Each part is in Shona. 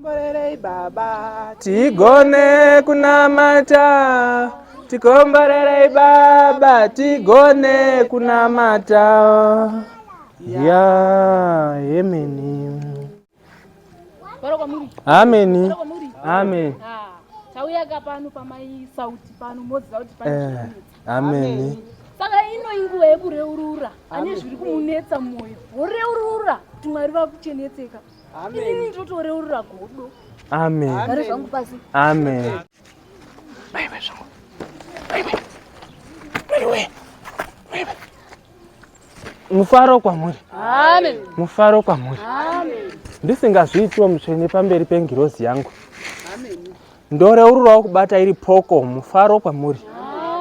Tikomborerei Baba, tigone kunamata. Tikomborerei Baba, tigone kunamata. Ya, amen. Amen. Amen. Tauya ka pano pamai sauti pano moziva kuti pane Eh, zvinonetsa. Amen. Saka ino inguva yekureurura ane zviri kumunetsa mwoyo woreurura kuti Mwari vakuchenetseka. Inini ndotoreurura godo. Amen. Gare zvangu pasi. Amen. Mufaro kwamuri. Amen. Mufaro kwamuri. Amen. Ndisingazviitiwo mutsvene pamberi pengirozi yangu. Ndoreururawo kubata iri poko mufaro kwamuri.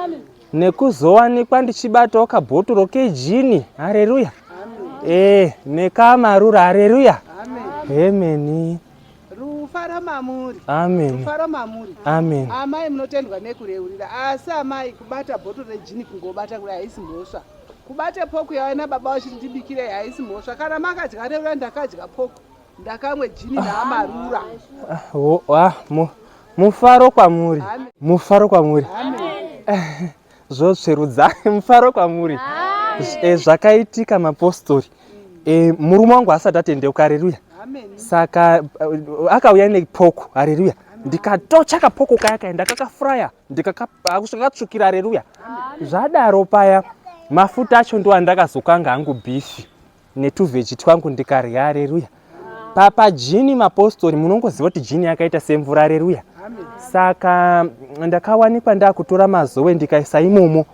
Amen. Nekuzowanikwa ndichibatawo kabhotoro kejini. Hareruya. Eh, nekamarura. Hareruya. Amen. Amen. Rufaro mamuri. Amen. Rufaro mamuri. Amen. Amai munotendwa nekureurira asi amai kubata bhotoro rejini kungobata kudai haisi mhosva. Kubata poku yaiva nababa vachiti ndibikirei haisi mhosva. Kana makadya reura ndakadya poku ndakamwe jini naamarura. Ah, mufaro kwamuri. Amen. Mufaro kwamuri. Amen. Zvotsverudza. Mufaro kwamuri. Zvakaitika mapostori. Murume wangu asati atendeuka, hareruya. Amen. Saka akauya nepoko, hareruya. Ndikatocha kapoko kaya kaya ndakakafuraya ndikakatsvukira, hareruya. Zvadaro paya mafuta acho ndo andakazokanga hangu bhifi netuvheji twangu ndikarya, hareruya. Papa jini mapostori munongoziva kuti jini yakaita semvura, hareruya. Amen. Saka ndakawanikwa ndakutora mazowe ndikaisa imomo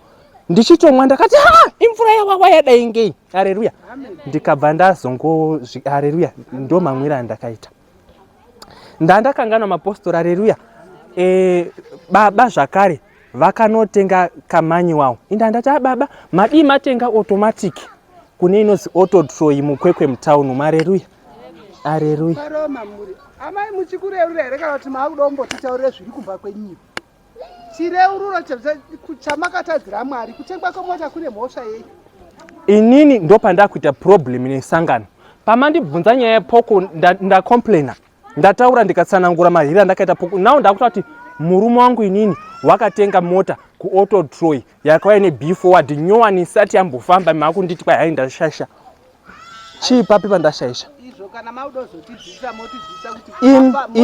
ndichitomwa ndakati ha imvura yawawa yadai ngei, hareruya. Amen. Ndikabva ndazongo hareruya, ndo mamwiro andakaita. Ndandakanganwa mapostori, hareruya. Baba zvakare vakanotenga kamanyi wawo inda ndati a baba madii matenga automatic kune inozi Autotroy muKwekwe mutauni, hareruya, hareruya. Rufaro mamuri. Amai muchikureurira here kana kuti maakuda kumbotitaurire zviri kumba kwenyika? Chireururo chamakatadzira Mwari kutengwa kwemota kune mhosva yei? Inini ndopandakuita problem nesangano pamandibvunza nyaya yepoko ndacomplaina ndataura ndikatsanangura mahiri andakaita poko. Now ndakuta kuti murume wangu inini wakatenga mota kuAutotroy yakauya neb forward nyowani isati yambofamba, maakunditi kwai hai ndashaisha. Chii papi pandashaisha? Izvo kana mauda kuzotidzidzisa motidzidzisa kuti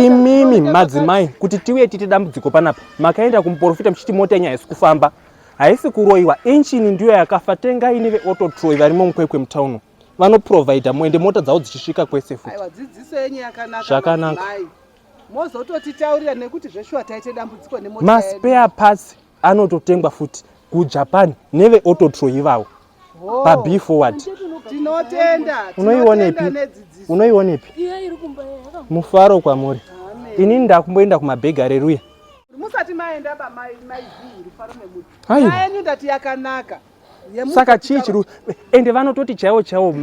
Imimi madzimai kuti tiuye tiite dambudziko panapa makaenda kumuprofita muchiti mota yenyu haisi kufamba, haisi kuroyiwa, injini ndiyo yakafa. Tengai neveAutotroy varimo muKwekwe mutauni, vanoprovhaidha muende mota dzavo dzichisvika kwese futi. Aiwa, dzidziso yenyu yakanaka. Zvakanaka. Madzimai mozototitaurira nekuti zveshuwa taite dambudziko nemota yedu. Maspare parts anototengwa futi kuJapan neveAutotroy ivavo Oh, pab forward. Tinotenda. Unoionepi? Tinotenda nedzidziso. Unoionepi? Iye iri kumba yaka. Mufaro kwamuri. Amen. Inini ndakumboenda kumabhegi, areruya. Musati maenda ba mai maizii rufaro nemuti. Aiwa. Nyaya yenyu ndati yakanaka. Saka chii chiri ende vanototi chaiwo chaiwo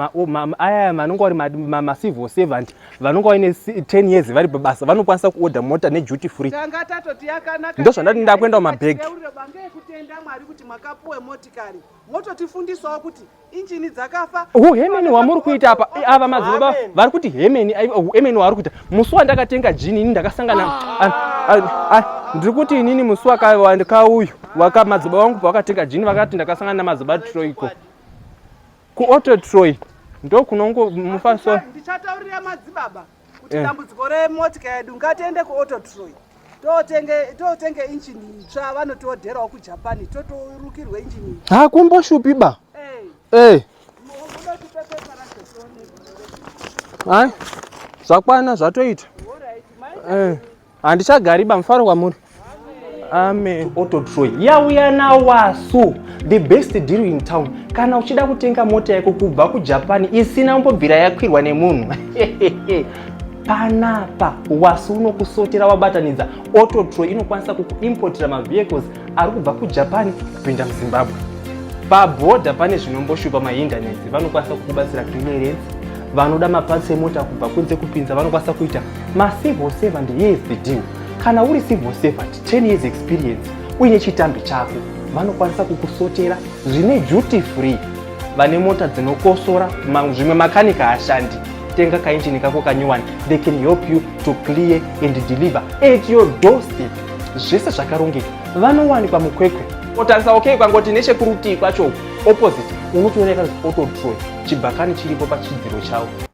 aya vanonga vari macivil servant vanonga vaine 10 years vari pabasa vanokwanisa kuodha mota neduty free. Tanga tatoti yakanaka. Ndozvandati ndakuenda kumabhegi. Tireurire bange yekutenda Mwari kuti mwakapuwe motikari. Mototifundisawo kuti injini dzakafa. Uhemeni hwamuri kuita apa ava madzibaba vari kuti hemeni hemeni wavari kuita musi wandakatenga jini ini ndakasangana ndiri kuti inini musi wakauyu waka madzibaba vangu pavakatenga jini vakati ndakasangana namadzibaba Troiko kuAuto Troy ndokunongo mufaso. Ndichataurira madzibaba kuti dambudziko remotika yedu ngatiende kuAutotroy totenge injini itsva vanotiodherawo kuJapan totorukirwe injini itsva. Hakumboshupi ba. Eh, Eh. Hai, zvakwana zvatoita. Handichagari ba, mufaro kwamuri. Amen. Autotroy yauya nawasu the best deal in town. Kana uchida kutenga mota yako kubva kuJapan isina kumbobvira yakwirwa nemunhu, panapa Wasu unokusotera wabatanidza Autotroy inokwanisa kukuimpotera mavehicles ari kubva kuJapan kupinda muZimbabwe. Pabhodha pane zvinomboshupa mahinderness, vanokwanisa kukubatsira clearance. Vanoda maparts emota kubva kunze kupinza vanokwanisa kuita. Macivil servant, here is the deal: kana uri civil servant, 10 years experience, uine chitambi chako, vanokwanisa kukusotera zvine duty free. Vane mota dzinokosora zvimwe makanika hashandi. Tenga kainjini kako kanyowani. They can help you to clear and deliver at your doorstep. Zvese zvakarongeka. Vanowanikwa muKwekwe. Otarisa okay kwangoti nechekurutivi kwacho opposite unotoona yakanzi Auto Troy. Chibhakani chiripo pachidziro chavo.